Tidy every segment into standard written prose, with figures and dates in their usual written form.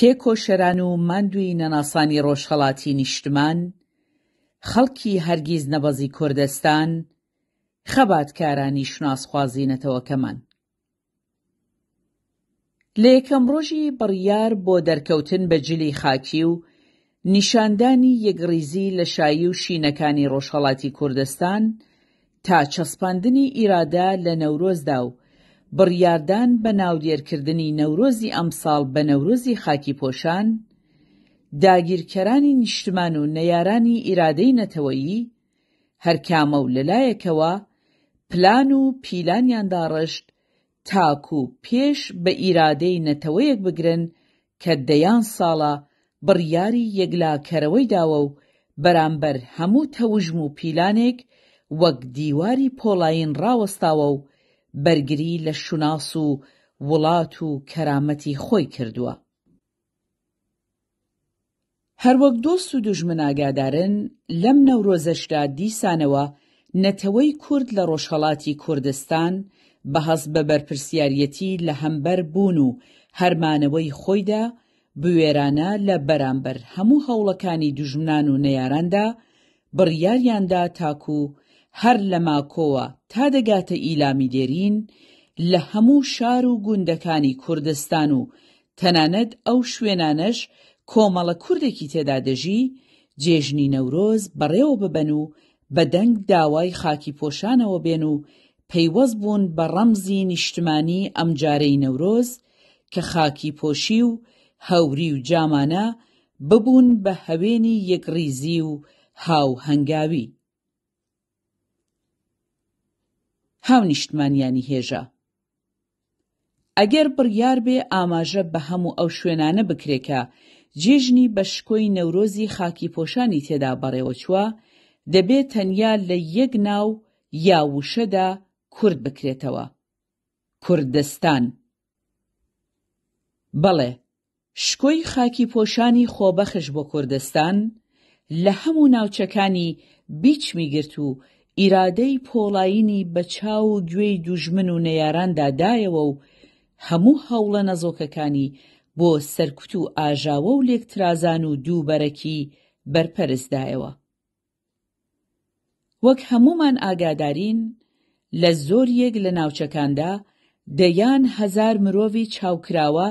تێکۆشەران و ماندوویی نەناسانی ڕۆژهەڵاتی نیشتمان، خەڵکی هەرگیز نەبەزی کوردستان، خەباتکارانی شوناسخوازی نەتەوەکەمان. لە یەکەم ڕۆژی بڕیار بۆ دەرکەوتن بە جلی خاکی و نیشاندانی یەکڕیزی لە شایی و شینەکانی ڕۆژهەڵاتی کوردستان تا چەسپاندنی ئیرادە لە نەورۆزدا و بڕیاردان بە ناودێرکردنی نەورۆزی ئەمساڵ بە نەورۆزی خاکیپۆشان، داگیرکەرانی نیشتمان و نەیارانی ئیرادەی نەتەوەیی، هەرکامە و لەلایەکەوە پلان و پیلانیان داڕشت تاکو پێش بە ئیرادەی نەتەوەیەک بگرن کە دەیان ساڵە بڕیاری یەکلاکەرەوەی داوە و بەرامبەر هەموو تەوژم و پیلانێک وەک دیواری پۆڵایین ڕاوەستاوە و بەرگری لە شوناس و وڵات و کەرامەتی خۆی کردووە. هەروەک دۆست و دوژمن ئاگادارن، لەم نەورۆزەشدا دیسانەوە نەتەوەی کورد لە ڕۆژهەڵاتی کوردستان بە هەست بە بەرپرسیاریەتی لە هەمبەر بوون و هەرمانەوەی خۆیدا بوێرانە لە بەرامبەر هەموو هەوڵەکانی دوژمنان و نەیاراندا بڕیاریان دا تاکوو هەر لە ماکۆوە تا دەگاتە ئیلامی دێرین لە هەموو شار و گوندەکانی کوردستان و تەنانەت ئەو شوێنانەش کۆمەڵە کوردێکی تێدا دەژی، جێژنی نەورۆز بەڕێوە ببەن و بە دەنگ داوای خاکیپۆشانەوە بێن و پەیوەست بوون بە ڕەمزی نیشتمانی ئەمجارەی نەورۆز کە خاکیپۆشی و هەوری و جامانە ببوون بە هەوێنی یەکڕیزی و هاوهەنگاوی. هاونیشتمانیانی هێژا. ئەگەر بڕیار بێ ئاماژە بە هەموو ئەو شوێنانە بکرێ کە جێژنی بە شکۆی نەورۆزی خاکیپۆشانی تێدا بەڕێوەچووە، دەبێ تەنیا لە یەک ناو یا وشەدا کورت بکرێتەوە، کوردستان. بەڵێ، شکۆی خاکیپۆشانی خۆبەخش بۆ کوردستان لە هەموو ناوچەکانی بیچمی گرت و ئیرادەی پۆڵایینی بە چاو و گوێی دوژمن و نەیاراندا دایەوە و هەموو هەوڵە نەزۆکەکانی بۆ سەرکوت و ئاژاوە و لێکترازان و دووبەرەکی بەرپەرچ دایەوە. وەک هەموومان ئاگادارین لە زۆریەک لە ناوچەکاندا دەیان هەزار مرۆڤی چاوکراوە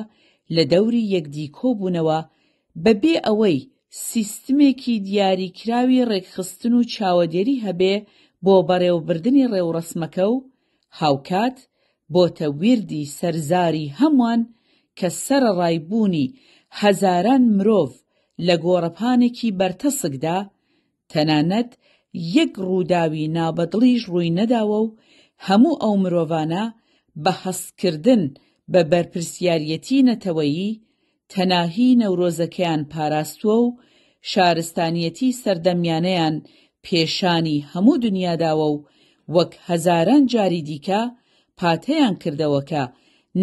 لە دەوری یەکدی کۆبوونەوە بە بێ ئەوەی سیستمێکی دیاریکراوی ڕێکخستن و چاوەدێری هەبێ بۆ بەڕێوەبردنی ڕێوڕەسمەکە و هاوکات بۆتە ویردی سەرزاری هەموان کە سەرەڕای بوونی هەزاران مرۆڤ لە گۆڕەپانێکی بەرتەسکدا تەنانەت یەک ڕووداوی نابەدڵیش ڕووی نەداوە و هەموو ئەو مرۆڤانە بە هەستکردن بە بەرپرسیاریەتی نەتەوەیی تەناهی نەورۆزەکەیان پاراستووە و شارستانیەتی سەردەمیانەیان پێشانی هەموو دنیا داوە و وەک هەزاران جاری دیکە پاتەیان کردەوە کە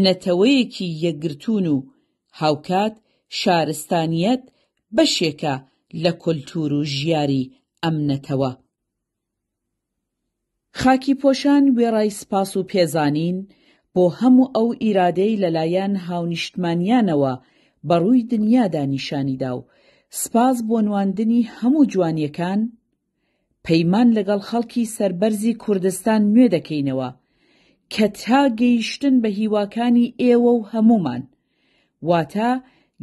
نەتەوەیەکی یەکگرتوون و هاوکات شارستانیەت بەشێکە لە کولتوور و ژیاری ئەم نەتەوە. خاکیپۆشان وێڕای سپاس و پێزانین بۆ هەموو ئەو ئیرادەی لەلایەن هاونیشتمانیانەوە بە ڕووی دنیادا نیشانی دا و سپاس بۆ نواندنی هەموو جوانیەکان، پەیمان لەگەڵ خەڵکی سەربەرزی کوردستان نوێ دەکەینەوە کە تا گەیشتن بە هیواکانی ئێوە و هەموومان، واتە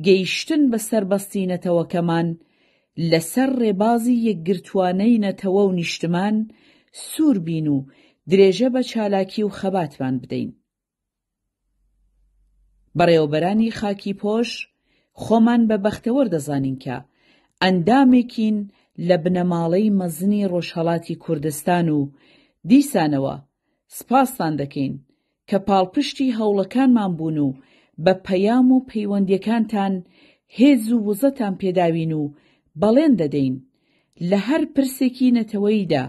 گەیشتن بە سەربەستی نەتەوەکەمان، لەسەر ڕێبازی یەکگرتووانەی نەتەوە و نیشتمان سوور بین و درێژە بە چالاکی و خەباتمان بدەین. بەڕێوەبەرانی خاکیپۆش خۆمان بە بەختەوەر دەزانین کە ئەندامێکین لە بنەماڵەی مەزنی ڕۆژهەڵاتی کوردستان و دیسانەوە سپاستان دەکەین کە پاڵپشتی هەوڵەکانمان بوون و بە پەیام و پەیوەندیەکانتان هێز و وزەتان پێداوین و بەڵێن دەدەین لە هەر پرسێکی نەتەوەییدا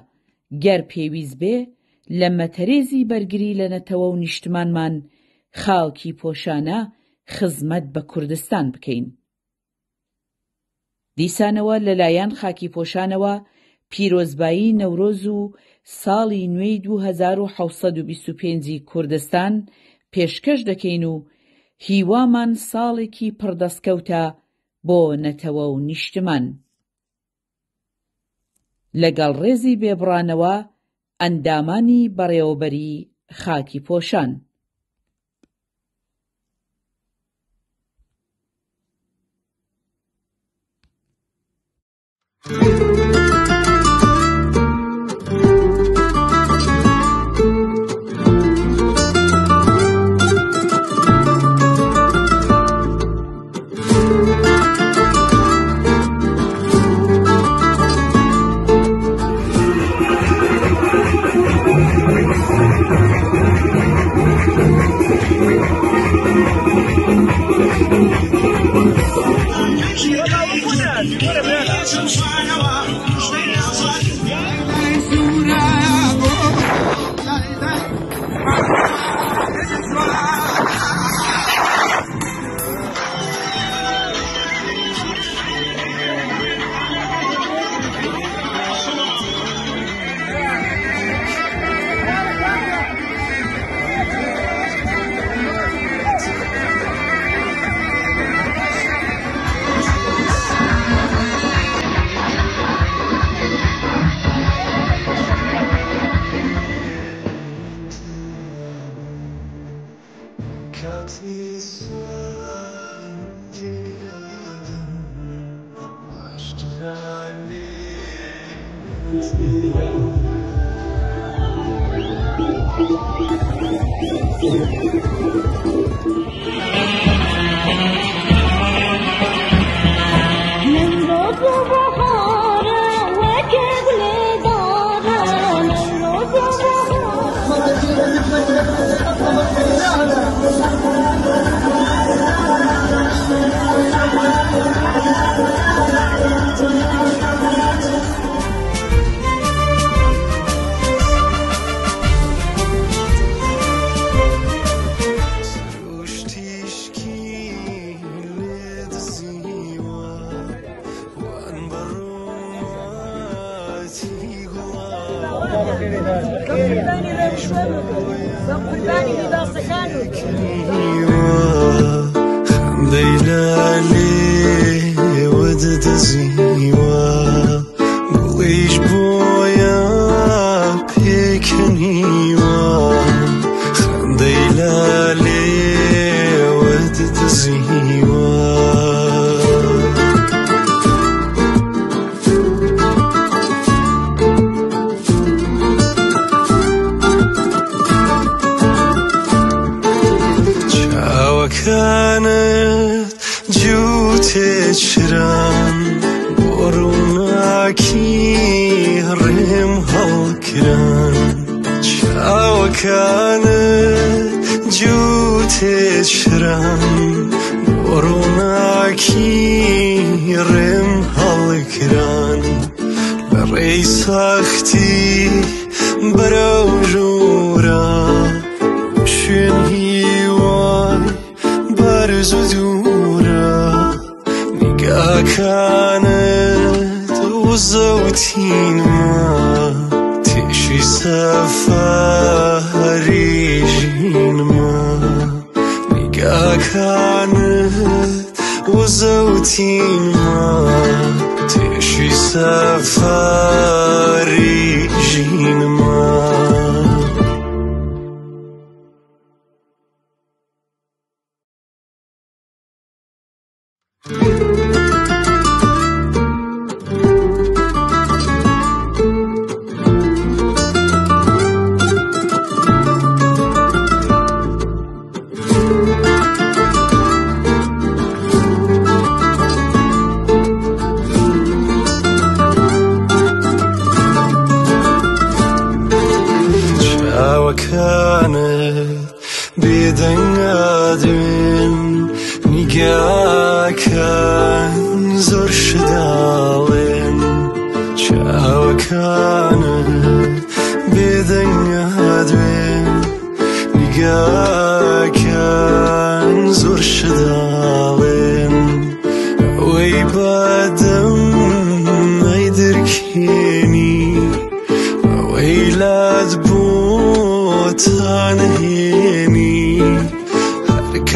گەر پێویست بێ لە مەتەرێزی بەرگری لە نەتەوە و نیشتمانمان خاکی پۆشانە خزمەت بە کوردستان بکەین. دیسانەوە لەلایەن خاکیپۆشانەوە پیرۆزبایی نەورۆز و ساڵی نوێی 2725 ی کوردستان پێشکەش دەکەین و. هیوامان ساڵێکی پڕ دەستکەوتە بۆ نەتەوە و نیشتمان. لەگەڵ ڕێزی بێبڕانەوە ئەندامانی بەڕێوەبەری خاکی پۆشان.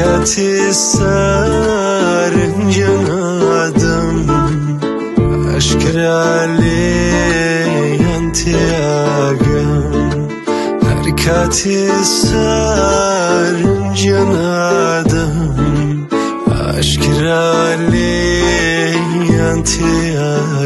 کاتێ سارنجیان ئادەم ئاشکرا لێیان تێئەگەم هەر کاتێ سارنجیان ئادەم ئاشکرا لێیان تێئەگەم.